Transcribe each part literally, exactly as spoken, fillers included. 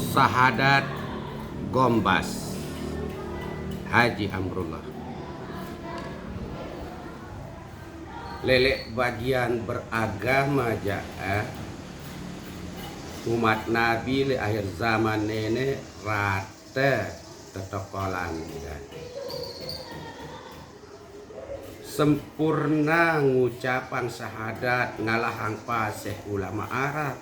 Sahadat Gombas Haji Amrullah. Lelek bagian beragama ja, eh. Umat Nabi le akhir zaman nene rate tetokolan ja. Sempurna ngucapang sahadat ngalahang paseh ulama Arab.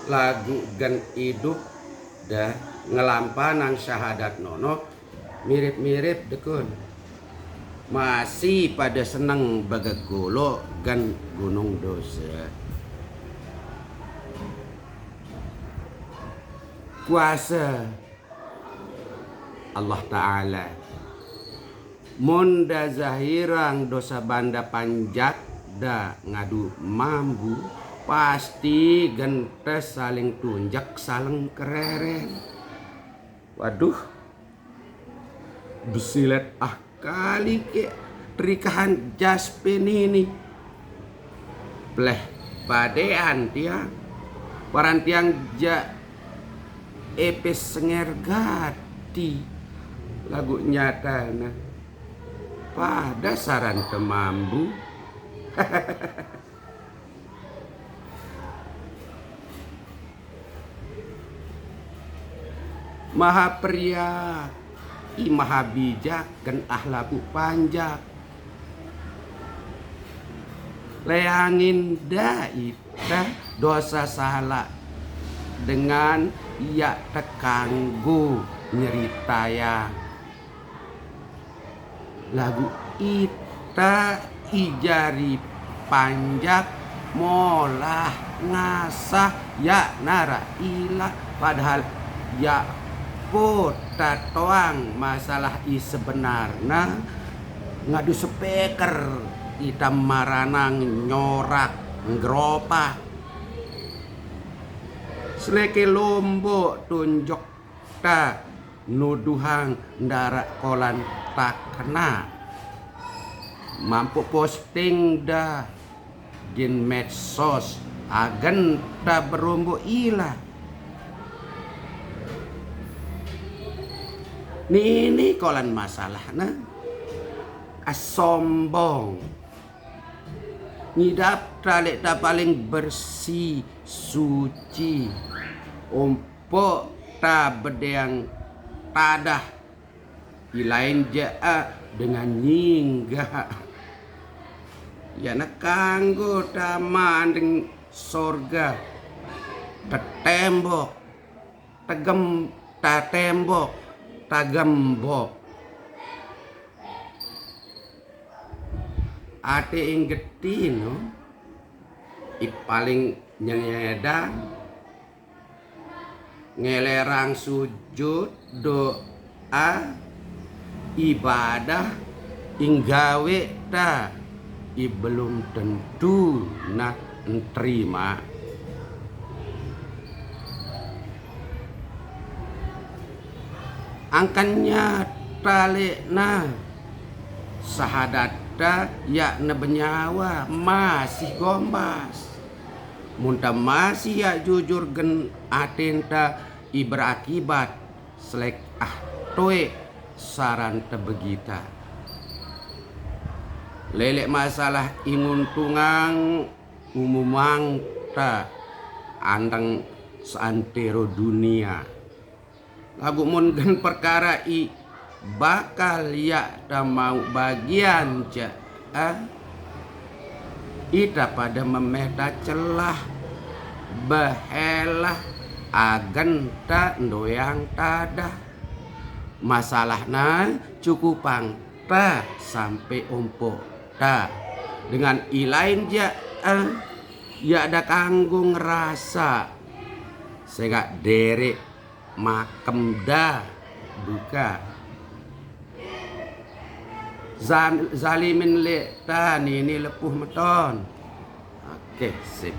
Lagu gen idup dah ngelampanang sahadat nonok mirip-mirip dekun. Masih pada seneng begegolo gen gunung dosa. Kuasa Allah Ta'ala. Mun da zahirang dosa banda panjak da ngadu mambu, pasti gentes saling tunjek, saling kereren. Waduh, besilet ah kali ke trikahan jaspe nini. Pleh padean tiang. Paran tiang ja epes senger gati. Lagu nyatana pada saran temambu. Maha pria, i maha bijak, gen ah lagu panjak. Leangin da ita dosa salah dengan ia tekanggu nyeritayang. Lagu ita ijari panjak molah ngasah ya nara ila, padahal ya po tatoang masalah i sebenarna ngadu speaker ita maranang nyorak nggeropak. Seleke lombok tunjok ta nuduhang ndara kolan takena. Mampu posting dah gin medsos agen ta berombo ila. Nini kolan masalahna asombong. Ngidap ta lek ta paling bersih suci. Ompok ta bedeang tadah ilain jaa dengan nyingga. Yana kanggo ta mandeng sorga tetembok tegem tatembok tagembok. Ate inggetino i paling nyengedang ngelerang sujud doa ibadah inggawe ta i belum tentu na nterima. Angkannya talekna sahadatta ya nebenyawa masih gombas. Munta masih ya jujur gen atenta i berakibat selek ah toe saran tebegita. Lelek masalah inguntungang umumang ta andeng seantero dunia. Lagu mun gen perkara i bakal ya ta mau bagian ja ah. Ita pada memeta celah behelah agen ta ndoyang tadah. Masalahna cukupang ta sampe ompok ta dengan ilain ja ah. Ya da kanggo ngerasa sega derek makem da duka. Zalimin lek ta nini lepuh meton. Oke, sip.